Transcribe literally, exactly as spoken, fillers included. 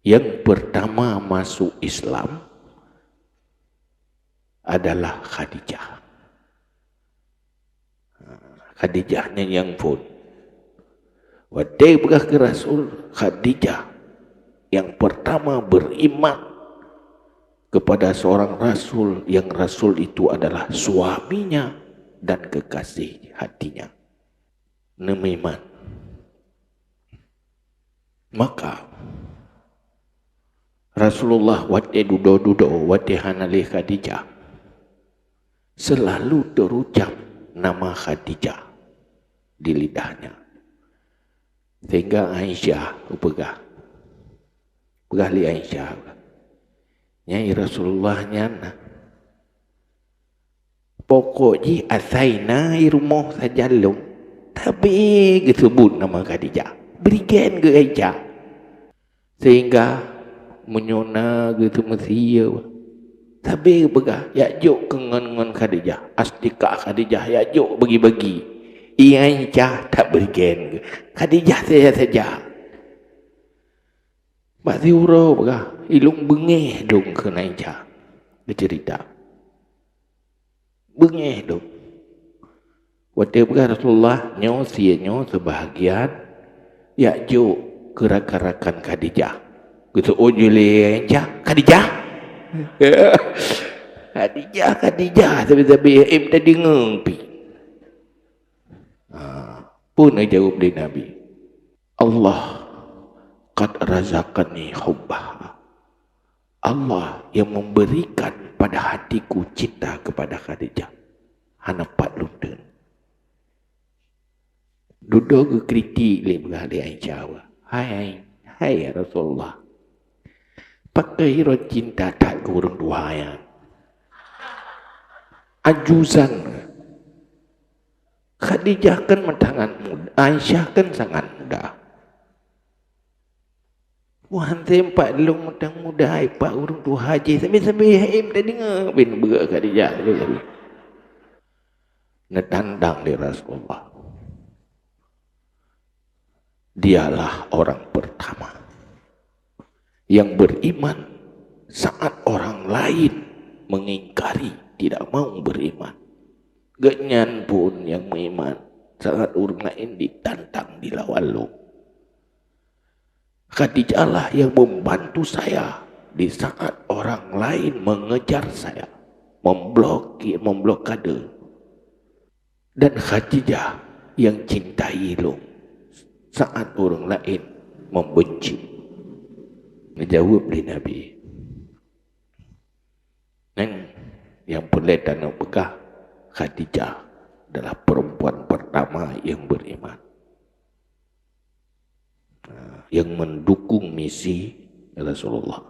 Yang pertama masuk Islam adalah Khadijah. Khadijah nyan nyang phon. Watée peugah keu Rasul, Khadijah yang pertama beriman kepada seorang rasul, yang rasul itu adalah suaminya dan kekasih hatinya. Neumeuiman. Maka, Rasulullah watée dudoe-dudoe, watée hana lé Khadijah, selalu teurucab nama Khadijah di lidahnya. Sehingga Aisyah geupeugah, peugah lé Aisyah, "Nyan Rasulullah nyan na. Pokok jih asai na i rumoh sajan lom, sabe geuseubut nama Khadijah. Bri gét geuh Aisyah." Sehingga meunyoe na geuteumeusie, sabe geupeugah, "Jak jok keu ngon, ngon Khadijah. Astikak Khadijah, jak jok bagi-bagi. I Aisyah that bri gét geuh. Khadijah saja-saja." Bak siuroe peugah, "Ilong beungéh dong keu Aisyah." Geuceurita. Beungéh dong. Watée peugah Rasulullah, "Nyoe sie nyoe seubahagian, jak jok keu rakan-rakan Khadijah." Geuseuôt jih lé Aisyah, "Khadijah?" "Khadijah, Khadijah," sabe-sabe em tadeungoe pih. Ha, peue neujaweueb lé Nabi? "Allah qad razaqani hubbaha." Allah yang memberikan pada hatiku cinta kepada Khadijah. Hana pat lôn teun. Dudoe geukritik lé, peugah lé Aisyah, "Hai, hai, hai ya Rasulullah, pakon droe cinta that keu ureuëng tuha nyan? Ajuzan. Khadijah kan meutangan muda, Aisyah kan sangat muda." Tuhan sempat lôn meutangan muda, ipak ureuëng tuha jih, sabe-sabe em tadeungoe bin beuet Khadijah. Neutantang lé Rasulullah. Dialah orang pertama yang beriman saat orang lain mengingkari, tidak mau beriman. Gobnyan pun nyang meuiman saat ureuëng laén ditantang, dilawan lom. Khadijah lah yang membantu saya di saat orang lain mengejar saya, memblokir, memblokade. Dan Khadijah yang cintai lôn saat ureuëng laén membenci. Geujaweueb lé Nabi. Nyan nyang peureulée tanyoe peugah, Khadijah adalah perempuan pertama yang beriman, yang mendukung misi Rasulullah.